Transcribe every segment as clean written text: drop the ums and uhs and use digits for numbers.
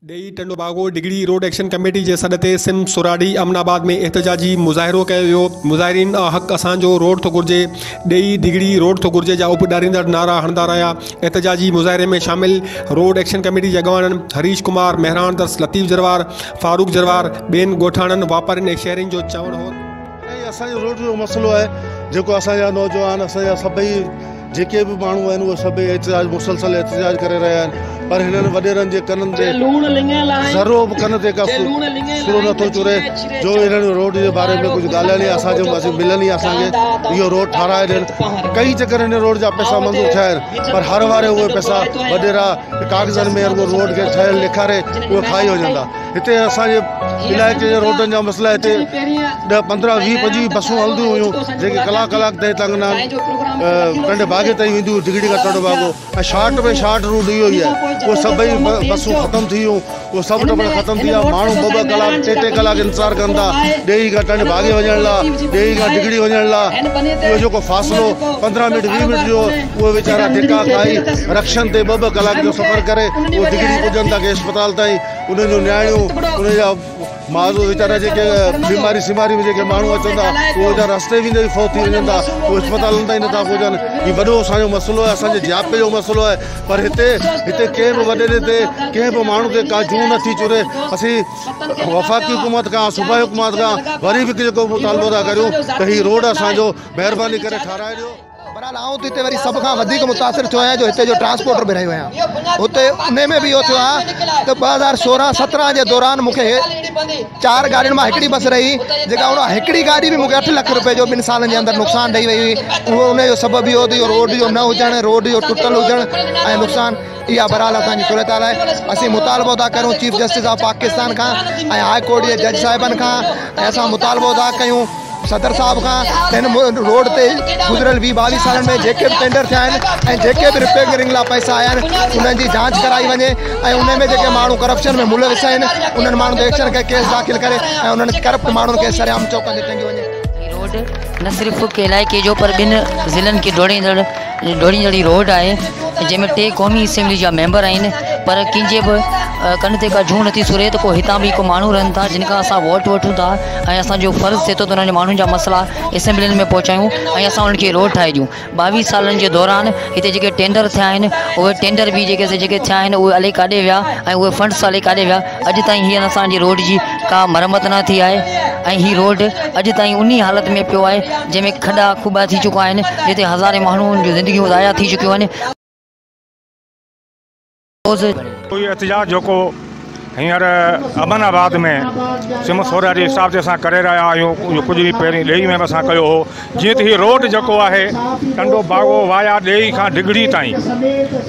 ڏيئي Tando Bago Digri road action committee جي سڏ تي سم سوراڙي امن آباد ۾ احتجاجي مظاهرو ڪيو ويو، مظاهرين حق اسان جو روڊ ٿو گهرجي، ڏيئي ڊگهڙي روڊ ٿو گهرجي جا اڀ ڏاريندڙ نعرا هڻندا رهيا، احتجاجي مظاهري ۾ شامل روڊ ايڪشن ڪميٽي جي اڳواڻن هريش ڪمار، مهراڻ درس، لطيف جروار، فاروق جروار، ٻين ڳوٺاڻن، واپارين ۽ شهرين جو چوڻ هو ته. هي اسان جو روڊ جو مسئلو آهي جيڪو اسان جا نوجوان اسان جا سڀئي جيڪي به ماڻهو آهن اهي سڀئي احتجاج مسلسل احتجاج ڪري رهيا آهن پر هنن وڏيرن جي ڪنن تي ذرو به ڪن تي ڪا سرو نٿو چري جو هنن روڊ جي باري ۾ ڪجهه ڳالهائن يا اسان جو اسين ملن ئي اسان کي اهو روڊ ٺاراهي ڏين ڪئي چڪر هن روڊ جا پئسا منظور ٿيا آهن پر هر واري اهي پئسا وڏيرا ڪاغذن ۾ رڳو روڊ کي ٺهيل ڏيکاري اهي کائي وڃن ٿا هتي اسان جي علائقي جي روڊن جا مسئلا هتي 10 15 20 25 بسون هلنديون هيون جيڪي ڪلاڪ ڪلاڪ تائين تنگ نه ٽنڊي باگي تائين وينديون هيون ڊگهڙي کان Tando Bago ۽ short ۾ short route اهو ئي آهي اهي سڀئي بسون ختم ٿي ويون اهي سڀ ٽپڙ ختم ٿي ويا ماڻهو ٻه ٻه ڪلاڪ ٽي ٽي ڪلاڪ انتظار ڪن ٿا ڏيئي کان ٽنڊي باگي وڃڻ لاء ڏيئي کان ڊگهڙي وڃڻ لاء اهو جيڪو فاصلو 15 منٽ 20 منٽ جو اهي ويچارا ڌڪا کائي رڪشن تي ٻه ٻه ڪلاڪ جو سفر ڪري اهي ڊگهڙي پڄن ٿا ڪي اسپتال تائين انهن جون نياڻيون انهن جا معذور ويچارا جيڪي بيماري سيماري ۾ جيڪي ماڻهو اچن ٿا اهي ويچارا رستي ويندي ئي فوت ٿي وڃن ٿا اهي اسپتالن تائين نٿا پهچن هي وڏو اسان جو مسئلو آهي اسان جي جياپي جو مسئلو آهي پر هتي هتي ڪنهن به وڏيري تي ڪنهن به ماڻهو تي ڪا جون نٿي چري اسين وفاقي حڪومت کان صوبائي حڪومت کان وري به جيڪو مطالبو ٿا ڪريون ته هي روڊ اسان جو مهرباني ڪري ٺاراهي ڏيو. بهرحال آئون ته هتي وري سڀ کان وڌيڪ متاثر ٿيو آهيان جو هتي جو ٽرانسپورٽر به رهيو آهيان هتي انهي ۾ به اهو ٿيو آهي ته 2016 17 جي دوران مون کي چار گاڏين مان هڪڙي بس رهي جيڪا ان هڪڙي گاڏي به مون کي 8 لک روپيه جو ٻن سالن جي اندر نقصان ڏئي وئي هئي اهو انهي جو سبب اهو ته اهو روڊ جو نه هجڻ روڊ جو ٽٽل هجڻ ۽ نقصان اها بهرحال اسان جي صورتحال آهي اسين مطالبو ٿا ڪريون چيف جسٽس آف پاڪستان کان ۽ هاء ڪورٽ جي جج صاحبن کان ۽ اسان مطالبو ٿا ڪيون صدر صاحب کان ته هن روڊ تي گذريل 20 22 سالن ۾ جيڪي به ٽينڊر ٿيا آهن ۽ جيڪي به رپيئرنگ لاء پئسا آيا آهن انهن جي جاچ ڪرائي وڃي ۽ انهن ۾ جيڪي ماڻهو ڪرپشن ۾ ملوث آهن انهن ماڻهن تي ايڪشن ڪري ڪيس داخل ڪري ۽ انهن ڪرپٽ ماڻهن کي سرعام چوڪن تي ٽنگيو وڃي. هي روڊ نه صرف هڪ علائقي جو پر ٻن ضلعن کي ڊوڙيندڙ ڊوڙيندڙ هي روڊ آهي جنهن ۾ ٽي قومي اسيمبلي جا ميمبر آهن پر ڪنهن جي به ڪن تي ڪا جون نٿي سري ته ڪو هتان به ڪو ماڻهو رهن ٿا جن کان اسان ووٽ وٺون ٿا ۽ اسان جو فرض ٿئي ٿو ته انهن ماڻهن جا مسئلا اسيمبلين ۾ پهچايون ۽ اسان انهن کي روڊ ٺاهي ڏيون 22 سالن جي دوران هتي جيڪي ٽينڊر ٿيا آهن اهي ٽينڊر به جيڪي سي جيڪي ٿيا آهن اهي الائي ڪاڏي ويا ۽ اهي فنڊس الائي ڪاڏي ويا اڄ تائين هي اسان جي روڊ جي ڪا مرمت نه ٿي آهي ۽ هي روڊ اڄ تائين انهي حالت ۾ پيو آهي جنهن ۾ کڏا کٻا ٿي چڪا آهن جتي هزارين ماڻهن جون زندگيون ضايع ٿي چڪيون آهن. روز. اهو احتجاج جيڪو هينئر امن آباد ۾ سم سوريا جي حساب تي اسان ڪري رهيا آهيون اهو ڪجهه ڏينهن پهرين ڏيئي ۾ به اسان ڪيو هو جيئن ته هي روڊ جيڪو آهي ٽنڊو باگو وايا ڏيئي کان ڊگهڙي تائين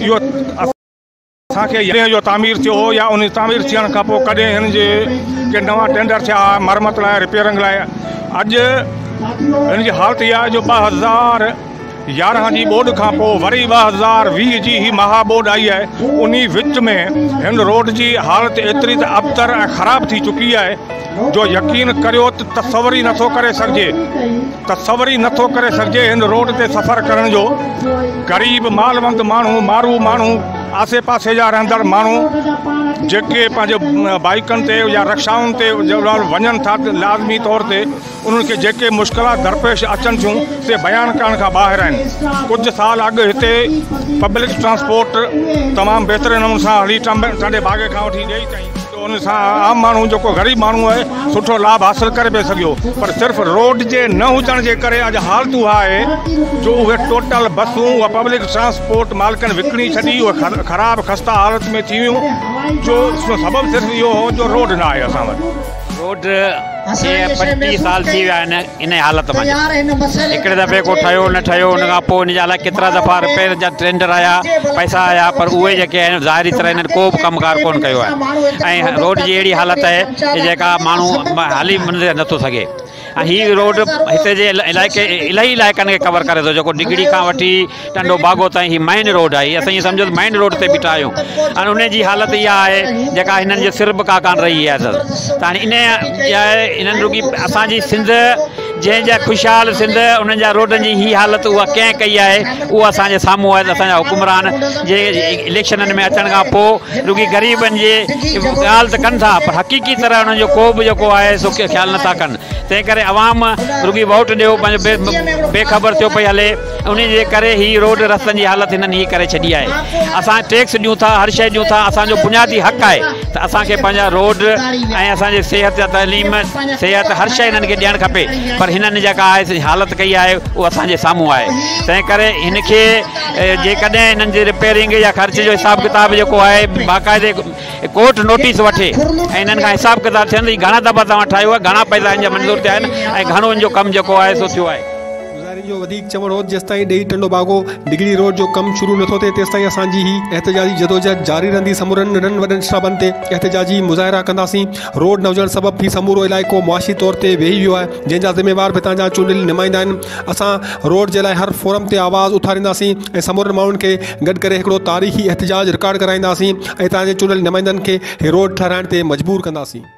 اهو اسان کي ڪڏهن اهو تعمير ٿيو هو يا ان تعمير ٿيڻ کان پوء ڪڏهن هن جي ڪي نوان ٽينڊر ٿيا مرمت لاء رپيئرنگ لاء اڄ هن جي حالت اها آهي جو 2011 جي ٻوڏ کان پوء وري 2020 جي هي مها ٻوڏ آئي آهي انهي وچ ۾ هن روڊ جي حالت ايتري ته ابتر ۽ خراب ٿي چڪي آهي جو يقين ڪريو ته تصور ئي نٿو ڪري سگهجي تصور ئي نٿو ڪري سگهجي هن روڊ تي سفر ڪرڻ جو غريب مالوند ماڻهو مارو ماڻهو آسي پاسي جا رهندڙ ماڻهو جيڪي پنهنجي بائيڪن تي يا رڪشائن تي وڃن ٿا لازمي طور تي انهن کي جيڪي مشڪلات درپيش اچن ٿيون سي بيان ڪرڻ کان ٻاهر آهن. ڪجهه سال اڳ هتي پبلڪ ٽرانسپورٽ تمام بهترين نموني سان هلي ٽنڊي باگي کان وٺي ڏيئي تائين ته ان سان عام ماڻهو جيڪو غريب ماڻهو آهي سٺو لاڀ حاصل ڪري پئي سگهيو پر صرف روڊ جي نه هجڻ جي ڪري اڄ حالت اها آهي جو اهي ٽوٽل بسون اها پبلڪ ٽرانسپورٽ مالڪن وڪڻي ڇڏي اهي خراب خسته حالت ۾ ٿي ويون جو سبب صرف اهو هو جو روڊ نه آهي اسان وٽ. روڊ کي 25 سال ٿي ويا آهن انهي حالت منجهه هڪڙي دفعي ڪو ٺهيو نه ٺهيو ان کان پوء ان جا الائي ڪيترا دفعا رپيئر جا ٽينڊر آيا پئسا آيا پر اهي جيڪي آهن ظاهري طرح انهن ڪو به ڪم ڪار ڪونه ڪيو آهي ۽ روڊ جي اهڙي حالت آهي جيڪا ماڻهو هلي نٿو سگهي ۽ هي روڊ هتي جي علائقي الاهي علائقن کي ڪور ڪري ٿو جيڪو ڊگهڙي کان وٺي ٽنڊو باگو تائين هي مين روڊ آهي اسان ائين سمجهو ته مين روڊ تي بيٺا آهيون ۽ ان جي حالت اها آهي جيڪا هنن جي سر به ڪا ڪانه رهي آهي ته هاڻي ان اها آهي هنن رڳي اسانجي سنڌ جنهن جا خوشحال سنڌ انهن جا روڊن جي هي حالت اها ڪنهن ڪئي آهي اهو اسان جي سامهون آهي ته اسان جا حڪمران جي اليڪشنن ۾ اچڻ کان پوء رڳي غريبن جي ڳالهه ته ڪن ٿا پر حقيقي طرح انهن جو ڪو به جيڪو آهي سو خيال نٿا ڪن تنهن ڪري عوام رڳي ووٽ ڏيو پنهنجو بي خبر ٿيو پئي هلي انهي جي ڪري هي روڊ رستن جي حالت هنن هي ڪري ڇڏي آهي اسان ٽيڪس ڏيون ٿا هر شيء ڏيون ٿا اسان جو بنيادي حق آهي ته اسان کي پنهنجا روڊ ۽ اسان جي صحت جا تعليم صحت هر شيء هنن کي ڏيڻ کپي پر هنن جيڪا آهي حالت ڪئي آهي اهو اسان جي سامهون آهي تنهن ڪري هن کي جيڪڏهن هنن جي رپيئرنگ يا خرچ جو حساب ڪتاب جيڪو آهي باقاعدي ڪورٽ نوٽيس وٺي ۽ هنن کان حساب ڪتاب ٿين ته گهڻا دفعا توهان ٺاهيو آهي گهڻا پئسا هن جا منظور ٿيا آهن ۽ گهڻو هن جو ڪم جيڪو آهي سو ٿيو آهي. مظاهرين جو وڌيڪ چوڻ هو ته جيستائين ڏيئي ٽنڊو باگو ڊگهڙي روڊ جو ڪم شروع نٿو ٿئي تيستائين اسان جي هي احتجاجي جدوجهد جاري رهندي سمورن ننڍن وڏن اسٽاپن تي احتجاجي مظاهرا ڪنداسين روڊ نه هجڻ سبب هي سمورو علائقو معاشي طور تي ويهي ويو آهي جنهن جا ذميوار به هتان جا چونڊيل نمائندا آهن اسان روڊ جي لاء هر فورم تي آواز اٿارينداسين ۽ سمورن ماڻهن کي گڏ ڪري هڪڙو تاريخي احتجاج رڪارڊ ڪرائينداسين ۽ هتان جي چونڊيل نمائندن کي هي روڊ ٺهرائڻ تي مجبور ڪنداسين.